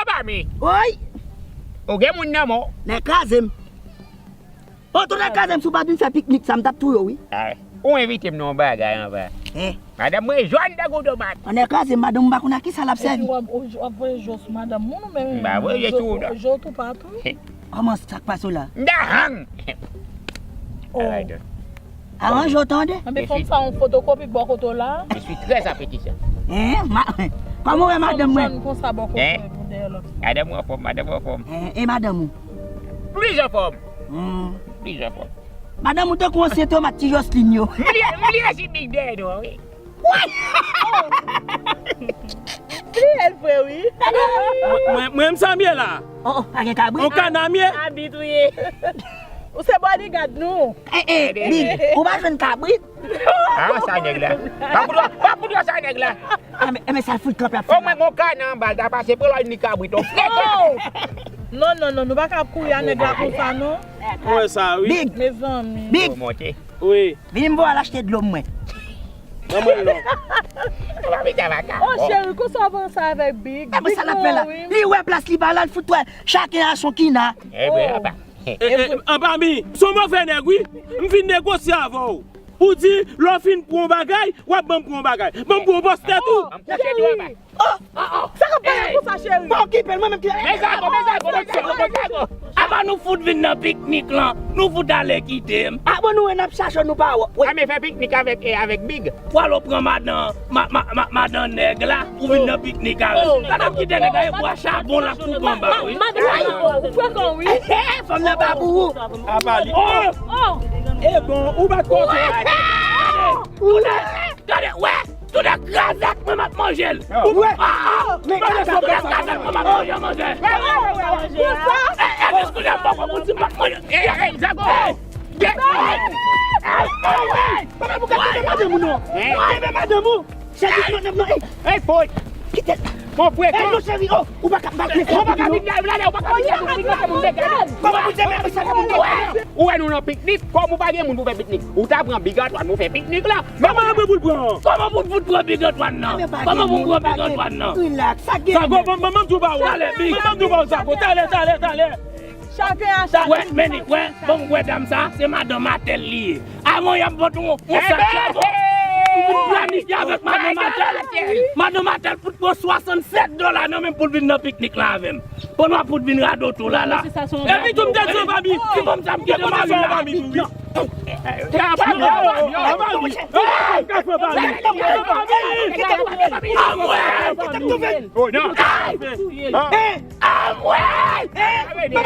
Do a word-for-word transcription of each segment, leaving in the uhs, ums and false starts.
Pami. Woy! Ou gen moun nan men w. Nèg kraze m. O, tou nèg kraze m, si w pa t vin fè piknik sa, m t ap touye w, wi. Ay, ou envite m nan yon bagay anba. Eh. Madanm mwen jòn tankou tomat. An nèg kraze m, madanm m pa konn a kisa l ap sèvi. Epi w ap, w ap voye je w sou madanm moun ou menm. M pa voye je sou ou, non. Je w toupatou. Kòman sa k pase w la? M da hang. Oh. Alright. Aranje w tande. Anben fò m fè yon fotokopi bò kote w la. Je suis très appétissant. Hein? Ma, kòman w wè madanm mwen? Fò m konsa bò kote pou dèyè lòt. Madanm ou anfòm, madanm ou anfòm. Hein, e madanm ou? Plis anfòm. Hmm. Plis anfòm. Madanm ou tankou ansyen tomat ti Joslin yo. M li, m li resi big dèyè nou an, wi. Li bèl vre, wi. Mwen, mwen, m sa m ye la. Oh, oh, pa gen kabrit. On kana m ye. Kabrit ou ye. Ou se bodyguard nou. Eh, eh, Big, ou pa jwenn kabrit? Ah, sa nèg la. Pa pou dwa, pa pou dwa sa nèg la. Ah, men, men sa fout kanpe ap fè. O mwen gon kana anba l ta pase pran la ni kabrit on. Oh! Non, non, non, nou pa ka ap kouri a nèg la konsa, non. Mwen sa, wi. Big. Mezanmi. Big. Wi. Vini m voye al achte dlo mwen. Nan mwen non. Ou pa mete avaka. Oh, cheri, konsa w panse avèk Big? E mwen sa l ap fè la. Li wè plas li pa la, l fout wè. Chaken a son kina. E vre, apa. E, e, anba mi, s on move nèg, wi. M vin negosye avè w. Ou di, lè w fin pran yon bagay, w ap ban m pran yon bagay. Ban m pran yon pòs tèt ou. Ban m kouche tou anba. Oh! Oh, oh! Sa k ap pale konsa, cheri? Pa okipe l, mwen menm ki. Mezanmi, mezanmi, mezanmi, mezanmi. Apa nou fout vin nan piknik lan, nou fout ale kite m. Ah, bon, nou wè n ap chache w, nou pa wè. Wi. A, men fè piknik avèk, eh, avèk Big. Pral ou pran madan, ma, ma, ma, madan nèg la, ou vin nan piknik avè l. Gade m kite nèg la, e bwa chabon l ap koupe anba, wi. Madan, ou frekan, wi. Eh, eh, fanm nan pa pou ou. Apa li. Oh! Oh! E bon, ou bat kote. Gade, wè. Tout nèg kraze ak mwen m ap manje l. Ou wè? Ah, ah. Men gade sa, gade sa. Tout nèg kraze ak mwen m ap manje, manje. Eh, eh, dis kounye a m poko pou di m p ap manje. Eh, eh, Zago. Eh, eh, eh, eh, eh. Papa, pou ka kenbe madanm ou non. Kenbe madanm ou. Cheri, non, non, non, eh. Eh, foy. Kite. Mon frè, eh, non, cheri, oh. Ou pa ka bat mesye. Ou pa ka vin la, la, ou pa ka vin la, ou vin la, moun degaj. Kòman pou di men sa moun degaj? Ou wè nou nan piknik, kòm ou pa gen moun pou fè piknik. Ou ta pran Big Antoine pou fè piknik la. Kòman pou l pran? Kòman pou l pran Big Antoine nan? Kòman pou l pran Big Antoine nan? Relax, sa gen. Sa bon, bon, bon, bon, tou ba ou. Talè, Big. Bon, bon, tou ba ou, sa bon. Talè, talè, talè. Chak a chak. Wè, men li, wè, bon, wè dam sa, se madanm Matèl li ye. Avan y ap vant yon, yon sak chabon. Ou pou planifye avèk madanm Matèl. Madanm Matèl fout pran swasannsèt dola nan men m pou l vin nan piknik la avè m. Pandan w ap fout vin radote w la, la. Epi tou m te di w, Babi. Ki bon sa m kite mari m la. Babi, wi. Anmwey! Anmwey!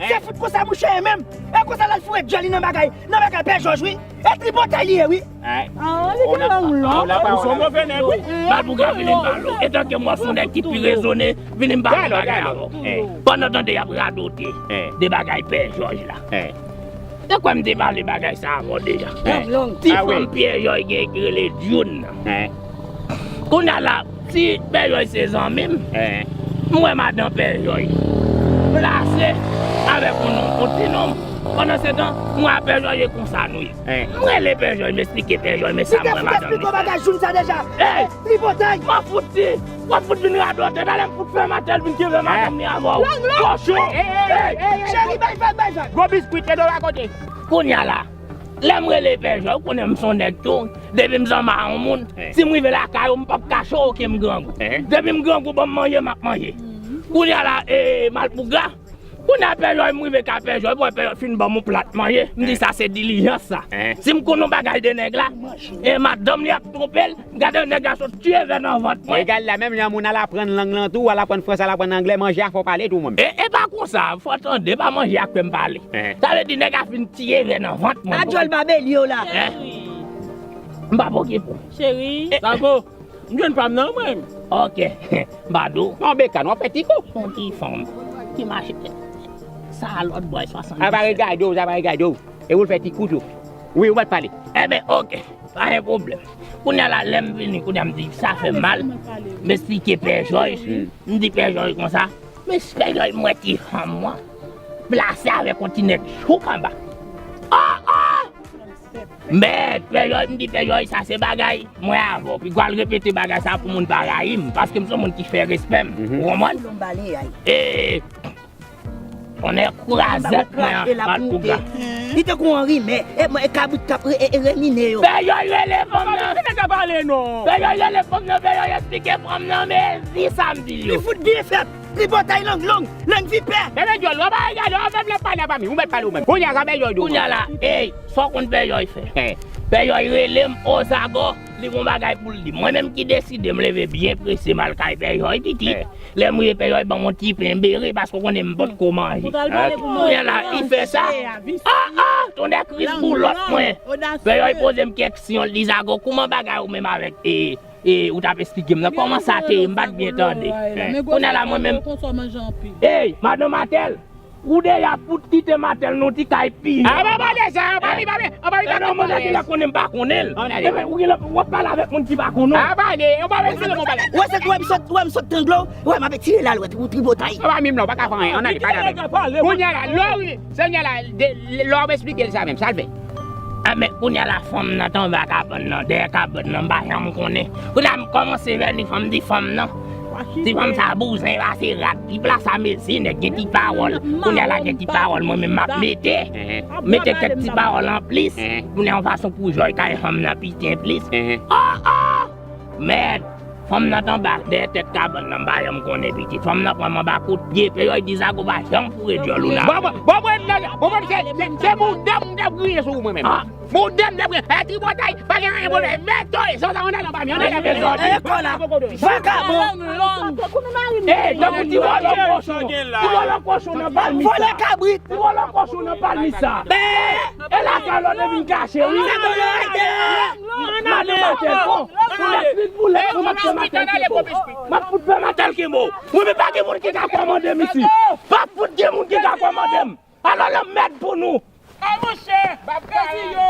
Se fout konsa mouche ye menm. E konsa l al foure djòl li nan bagay, nan bagay Pè Jòj, wi. E tripotay li ye, wi. Ah, li gen lang long. Ou se yon move nèg, wi. Malpougra, vini m pale w. Etanke mwen se yon nèg ki pi rezone, vini m pale yon bagay avè w. Pandan tande y ap radote de bagay Pè Jòj la. Te kwè m te pale bagay sa avè w deja. Ti fanm Pè Jòj gen ki rele Djoun nan. Kounye a la, si Pè Jòj se zanmi m, m wè madan Pè Jòj plase avèk yon nonm, yon ti nonm. Pandan se tan, mwen a Pè Jòj e konsa nou ye. M rele Pè Jòj, m esplike Pè Jòj, men sa mwen madanm li. Ki te fout esplike w bagay Djoun sa deja? Ey! Tripotay! W ap fout di, w ap fout vin radote, talè m fout fè Matèl vin kenbe madanm li avè w. Kòchon! Cheri, bay vag, bay vag. Gwo biskwit, te do akote. Kounye a la, lè m rele Pè Jòj, ou konnen m se yon nèg tou. Depi m zanmi a yon moun, si m rive lakay ou, m p ap kache w ke m grangou. Depi m grangou, ban m manje, m ap manje. Kounye a la, e, Malpougra, kounye a Pè Jòj, m rive kay Pè Jòj, m wè Pè Jòj fin ban m yon plat manje. M di sa se dilijans sa. Si m konn yon bagay de nèg la, e madanm li ap twonpe l, m gade nèg la sot tiye vè nan vant mwen. Egal la, menm jan moun al aprann lang lan tou, al aprann fransè, al aprann anglè, manje a fò pale tou, mwen. E, e pa konsa, fò tande, pa manje a k fè m pale. Sa vle di nèg la fin tiye vè nan vant mwen. A djòl babelye w la. M p ap okipe w. Cheri. Sa bon. M jwenn pa m nan mwen. Ok. M pa di w. Non, Bekan, w ap fè ti kou. Yon ti fanm ki mache. Sa lòt bòy swasanndis. Sa pa regade w, sa pa regade w. E w fè ti kou tou. Wi, ou pa t pale. Enben, ok. Pa gen pwoblèm. Kounye a la, lè m vini, kounye a m di, sa fè m mal. M esplike Pè Jòj. M di Pè Jòj konsa. Men Pè Jòj, m wè ti fanm mwen plase avèk yon ti nèg chouk anba. Oh, oh! Mèd, Pè Jòy, m di Pè Jòy, sa se bagay mwen avè w. Pi gwa l repete bagay sa pou moun pa rayi m, paske m se yon moun ki fè respè m. Ou konprann? Lon bale ay. E, Tonnè krazèt mwen an, Matouga. Li te kou an rimè. E mwen, e kabrit k ap re- e- e remine yo. Pè Jòy rele fanm nan. Pè Jòy rele fanm nan, Pè Jòy eksplike fanm nan mezi sa m di l yo. Li fout byen fèt. Tripotay lang long, lang vipè. Bebe dyòl, w ap gade, w ap fè m lè pale pa mi. Ou mèt pale ou menm. Kounye a sa Pè Jòy di w. Kounye a la, ey, sa w konn Pè Jòy fè? Pè Jòy rele m, o zago, li gon bagay pou l di. Mwen menm ki deside m leve byen prese m al kay Pè Jòy pitit. Lè m rive Pè Jòy ban m yon ti pen bere paske w konnen m potko manje. Kounye a la, li fè sa. Ah, ah, tonnè kriz boulòt mwen. Pè Jòy poze m kèksyon, li di zago, kouman bagay ou menm avèk e, e, ou t ap eksplike m nan, kòman sa te ye, m pa t byen tande. Kounye a la, mwen menm, ey, madan Matèl, ou deja fout kite Matèl nan ti kay pi. Ah, pa pale sa, pa li, pa li, pa li, pa pale sa. Konnen m pa konnen l. Ou gen lè w ap pale avèk moun ki pa konnen w. Ah, pale, ou pa vle pale, mon bagay. Wè, se wè m sot, wè m sot tranglo, wè m ap etire la lwèt, ou tripotay. Ou pa menm la, ou pa ka fè anyen, ann ale, pale avè m. Kounye a la, lè w, Senyè la, de- lè w ap eksplike l sa menm, sa l fè? A, men kounye a la, fanm nan t anba kabann nan, dèyè kabann nan, m pa janm konnen. Kounye a m kòmanse vè ni fanm, di fanm nan. Ti fanm sa bouzen pase rat, ti plas a mezi, nèg gen ti pawòl. Kounye a la gen ti pawòl, mwen menm m ap mete. Mete kèk ti pawòl anplis. Kounye a yon fason pou Jòy kay fanm nan piti plis. Oh, oh! Mèd! Fanm nan t anba dèyè tèt kabann nan, m pa janm konnen pitit. Fanm nan pran m anba kout pye, Pè Jòy di zago pa janm foure dyòl ou nan. Bon, bon, bon, bon, se, se, se boudè m t ap griyen sou ou mwen menm. Boudè m t ap griyen. E tripotay, pa gen anyen pwoblèm. Mèd, toye, sa w ta ann ale anba mi, ann ale anba mi. E kò la. Vakabon. E, tankou ti vòlò kochon. Ti vòlò kochon nan palmi sa. Vòlò kabrit. Ti vòlò kochon nan palmi sa. E la ka lòt e vin kache, wi. Madan Matèl, bon. Konnen plis boulèt, mwen m ap fè Matèl kenbo. M ap fout fè Matèl kenbo. Mwen menm pa gen moun ki ka kòmande m isi. Pa fout gen moun ki ka kòmande m. Alò lanmèd pou nou. A monchè, m ap pèdi yo.